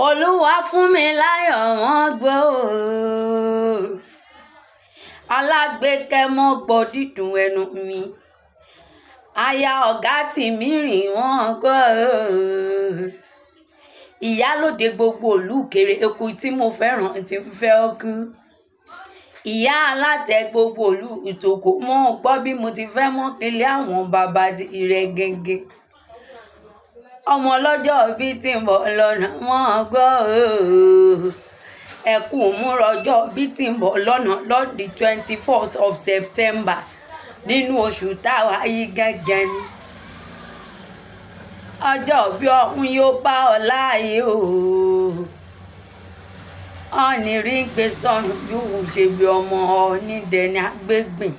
Olúwa fún mi láyọ̀ wọ́n gbọ́ alágbèékẹ́ mọ́ gbọ́ dídùn ẹnu mi. Aya ọ̀gá tì mí rìn wọ́n gbọ́. Ìyálóde gbogbo ìlú kéré eku tí mo fẹ́ràn ti ń fẹ́ ọkú. Ìyá alátẹ gbogbo ìlú ìtòkò mọ́ gbọ́ bí mo ti fẹ́ mọ́ kílé àwọn bàbá ti rẹ̀ gẹ́gẹ́. Ọmọ ọlọ́jọ́ bí ti ń bọ̀ lọ́nà mọ́ gbọ́. Ẹkú múra ọjọ́ bí ti ń bọ̀ lọ́nà lọ́dí 24th of September nínú oṣù táwa yìí gángan ni. Ọjọ́ bí ọ̀hún yóò bá ọ láàyè o. Ọ̀nì rí ń gbé sọnù bí òun ṣe bí ọmọ onídẹni agbégbìn.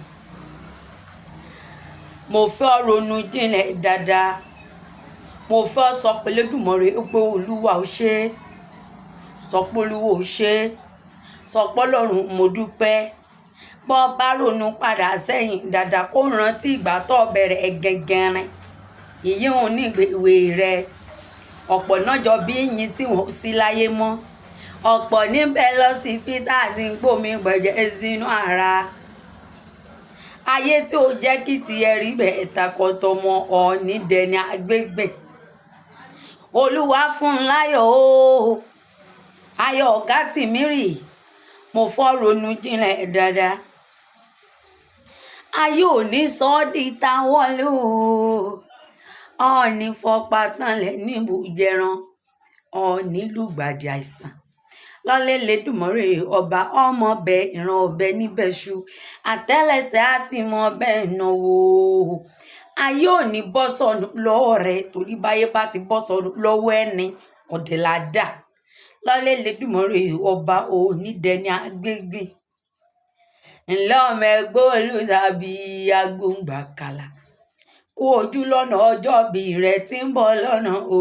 Mo fẹ́ ronú jinlẹ̀ dáadáa. Mo fẹ́ sọ pé Elédùmarè pé Olúwa ò ṣe é. Sọ pé Olúwa ò ṣe é. Sọ pé Ọlọ́run mo dúpẹ́. Bọ́ bá ronú padà sẹ́yìn dáadáa kó rántí ìgbà tó bẹ̀rẹ̀ gẹ́gẹ́rẹ́. Ìyí òun ní ìgbèwé rẹ̀. Ọ̀pọ̀ náà jọ bí yín tí wọ́n sí láyé mọ́. Ọ̀pọ̀ níbẹ̀ lọ sí Peter tí ń gbómi gbẹ̀jẹ̀ sínú ara. Ayé tí ó jẹ́ kí ti ẹ rí bẹ́ẹ̀ takọtọmọ ọ̀ọ́nì dẹni agbégbè. Olúwa fún un láyọ̀ o. Ayọ̀ ọ̀gá tì mí rì. Mo fọ́ ronú jinlẹ̀ dáadáa. Ayé ò ní sọ ọ́ di ta wọlé o. Ọ̀ọ́nì fọpá tánlẹ̀ níbù jẹran. Ọ̀ọ́nì lùgbàdì àìsàn. Lọ́lé Elédùmarè ọba ọmọ ọbẹ̀ ìran ọbẹ̀ níbẹ̀ṣu. Àtẹ́lẹsẹ̀ á sì mọ ọbẹ̀ náwó. Ayé ò ní bọ́ sọnù lọ́wọ́ rẹ torí báyé bá ti bọ́ sọnù lọ́wọ́ ẹni ọ̀dẹ̀ là dà. Lọ́lé Elédùmarè ọba onídẹni agbégbìn. Ńlẹ́ ọmọ ẹgbẹ́ olùsàbí agbóǹgbàkàlà. Kú ojú lọ́nà ọjọ́ bí rẹ ti ń bọ̀ lọ́nà o.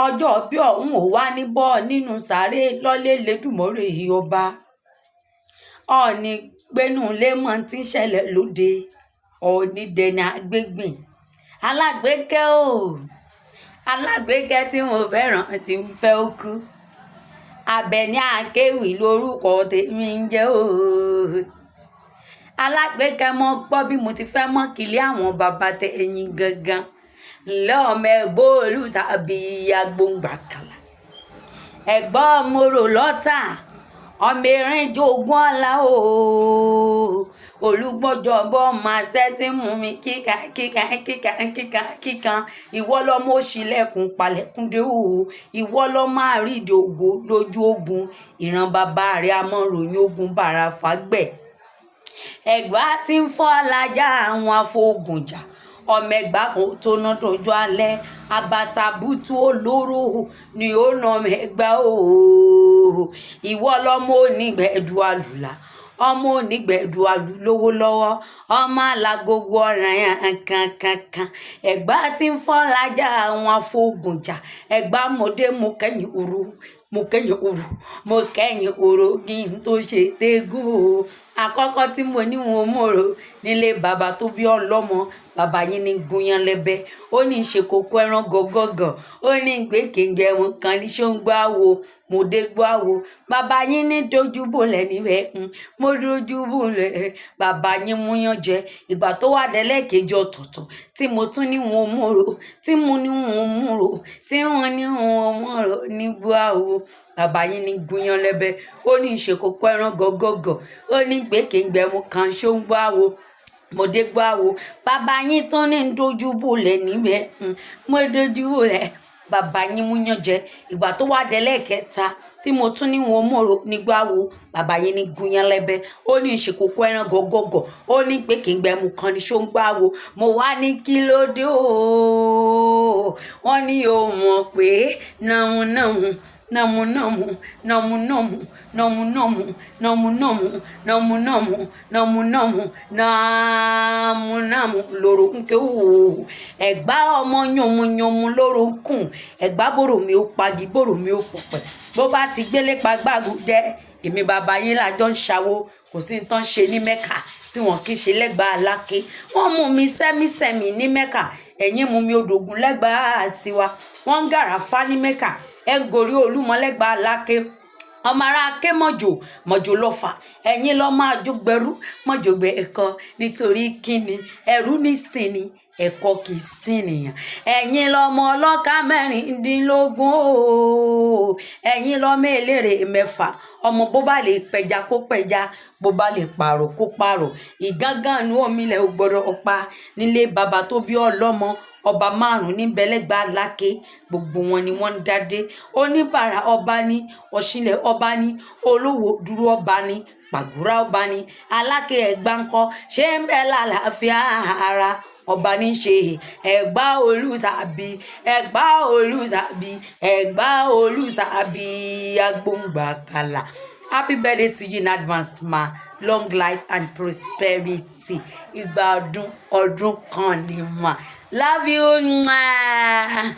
Ọjọ́ bí ọ̀hún ò wá ní bọ́ nínú sàárè lọ́lé Elédùmarè ọba. Ọ̀ọ́nì gbénú lé mọ́ tí ń ṣẹlẹ̀ lóde. Ọ̀ọ́nì dẹni agbégbìn. Alágbèékẹ́ o. Alágbèékẹ́ tí mo fẹ́ràn tí ń fẹ́ ó kú. Àbẹ̀ní Akéwì lórúkọ tèmi ń jẹ́ o. Alágbèékẹ́ mọ́ gbọ́ bí mo ti fẹ́ mọ́ kílé àwọn bàbá tẹ ẹyin gangan. Ńlẹ́ ọmọ ẹgbẹ́ olùsàbí agbóǹgbàkàlà. Ẹ̀gbọ́n moro lọ́tà. Ọmọ erin jogún ọlá o. Olùgbọ́njọ́bọ́ máa ṣẹ́ tí mú mi kíka kíka kíka kíka kíkan. Ìwọ lọmọ òṣìlẹ̀kùn palẹ̀kùndé o. Ìwọ lọ máa rídìí ògo lójú ogun. Ìran bàbá rẹ̀ a mọ̀ ròyìn ogun bàrà fágbẹ̀. Ẹ̀gbá tí ń fọ́ alájà àwọn afọ̀gùnjà. Ọmọ ẹgbàá kan tó ná dojú alẹ́. Abata bútú olóró ni ó nà ọmọ ẹgbàá o. Ìwọ lọmọ onígbẹ̀dù àlùlà. Ọmọ onígbẹ̀dù àlù lówó lọ́wọ́. Ọmọ alágogo ọ̀ràn yẹn kankankan. Ẹ̀gbá tí ń fọ́ alájà àwọn afọ̀gùnjà. Ẹ̀gbá mọ̀dé mo kẹ́yìn òru. Mo kẹ́yìn òru. Mo kẹ́yìn òru kí n tó ṣe tégún o. Àkọ́kọ́ tí mo ní wọn mòrò nílé bàbá tó bí ọlọ́mọ. Bàbá yín ní gúnyán lẹ́bẹ̀. Ó ní ṣe kókó ẹran gọ̀gọ̀gọ̀. Ó ní gbé kéńgẹ́ wọn kan ní ṣóńgbó àwo. Mo dé gbó àwo. Bàbá yín ní dojú bolẹ̀ níbẹ̀. Mo dojú bolẹ̀. Bàbá yín múyán jẹ. Ìgbà tó wá délẹ̀ kejì ọ̀tọ̀ọ̀tọ̀ tí mo tún ní wọn mòrò. Tí mo ní wọn mòrò. Tí wọ́n ní wọn mòrò ní gbó àwo. Bàbá yín ní gúnyán lẹ́bẹ̀. Ó ní ṣe kókó ẹran gọ̀gọ̀gọ̀. Ó ní gbé kéńgẹ́ wọn kan ṣóńgbó àwo. Mo dé gbó àwo. Bàbá yín tún ní dojú bolẹ̀ níbẹ̀. Mo dojú bolẹ̀. Bàbá yín múyán jẹ. Ìgbà tó wá délẹ̀ kẹta tí mo tún ní wọn mòrò nígbà wo. Bàbá yín ní gúnyán lẹ́bẹ̀. Ó ní ṣe kókó ẹran gọ̀gọ̀gọ̀. Ó ní pé kéńgẹ́ mu kan ní ṣóńgbó àwo. Mo wá ní kí ló dé o. Wọ́n ní o mọ̀ pé nàmú nàmú nàmú nàmú nàmú nàmú nàmú nàmú nàmú nàmú nàmú nàmú nàmú nàmú nàmú nàmú lóró ń ké o. Ẹ̀gbá ọmọ yànmùyànmù lóró ń kùn. Ẹ̀gbá bòrò mi ó pagi bòrò mi ó pọ̀pẹ̀. Bó bá ti gbélé pa gbágu jẹ́, èmi bàbá yín lájọ ń ṣàwo. Kò sí ní tán ṣe ní Mẹ́kà tí wọ́n kì í ṣe lẹ́gbàá Aláké. Wọ́n mú mi sẹ́mísẹ́mí ní Mẹ́kà. Ẹ̀yin mú mi odògùn lẹ́gbàá tiwa. Wọ́n ń gàràfá ní Mẹ́kà. Ẹ̀ ń gorí Olúmọlẹ́gbà Aláké, ọmọ ara ké mọ̀jò mọ̀jò lọ́fà. Ẹ̀yin lọ́ máa jógbẹ́rú mọ̀jògbẹ́ ẹ̀kọ́. Nítorí kíni? Ẹ̀rú nísìnyí, ẹ̀kọ́ kì í sìn nìyàn. Ẹ̀yin lọ́mọ ọlọ́ka 16 o. Ẹ̀yin lọ́mọ eléré 6. Ọmọ bó bá lè pẹja, kó pẹja. Bó bá lè pààrọ̀, kó pààrọ̀. Ìgángan nu omi lẹ̀ ò gbọ́dọ̀ pa nílé bàbá tó bí ọlọ́mọ. Ọba márùn níbẹ̀ lẹ́gbàá Láké, gbogbo wọn ni wọ́n ń dádé. Oníbàárà ọba ní, ọ̀ṣìnlẹ̀ ọba ní, Olówó Dúró ọba ní, Pàgùrà ọba ní, Aláké Ẹ̀gbá ńkọ́? Ṣé ń bẹ lálàáfíà ara? Ọba ní ṣe Ẹ̀gbá Olùsàbí, Ẹ̀gbá Olùsàbí, Ẹ̀gbá Olùsàbí, agbóǹgbàkàlà. Happy birthday to you in advance, ma. Long life and prosperity. Ìgbà ọdún ọdún kan ni, ma. Love you. Mwah.